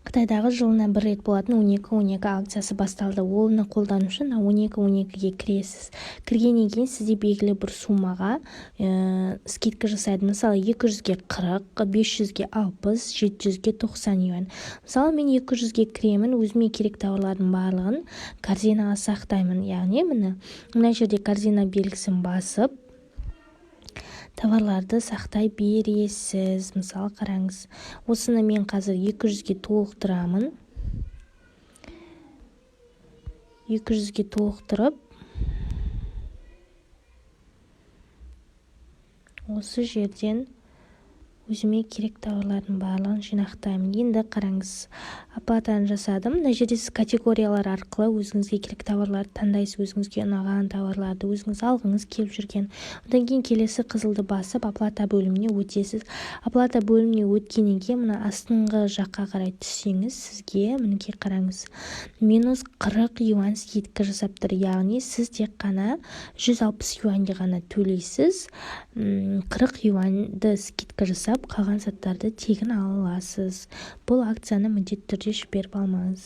Қытайдағы жылына бір рет болатын 12.12 акциясы басталды. Оны қолдану үшін 12.12-ге кіресіз. Кіргеннен кейін сізде белгілі бір суммаға скидка жасайды. Мысалы, 200-ге 40, 500-ге 60, 700-ге 90 юань. Мысалы, мен 200-ге кіремін, өзіме керек тауарлардың барлығын корзинаға сақтаймын. Яғни, міне, мына жерде корзина белгісін басып, товарларды сақтай бересіз. Мысалы, қараңыз, осыны мен қазір 200-ге толықтырамын. 200-ге толықтырып, осы жерден өзіме керек тауарлардың барлығын жинақтаймын. Енді қараңыз, оплатаны жасадым. Мына жерде сіз категориялар арқылы өзіңізге керек тауарларды таңдайсыз, өзіңізге ұнаған тауарларды, өзіңіз алғыңыз келіп жүрген. Одан кейін келесі қызылды басып, оплата бөліміне өтесіз. Оплата бөліміне өткеннен кейін мына астыңғы жаққа қарай түссеңіз, сізге, мінекей, қараңыз, минус 40 юань скидка жасап тұр. Яғни сіз тек қана 160 юаньге ғана төлейсіз, 40 юаньды скидка жасап, қалған заттарды тегін ала аласыз. Бұл акцияны міндетті түрде жіберіп алмаңыз.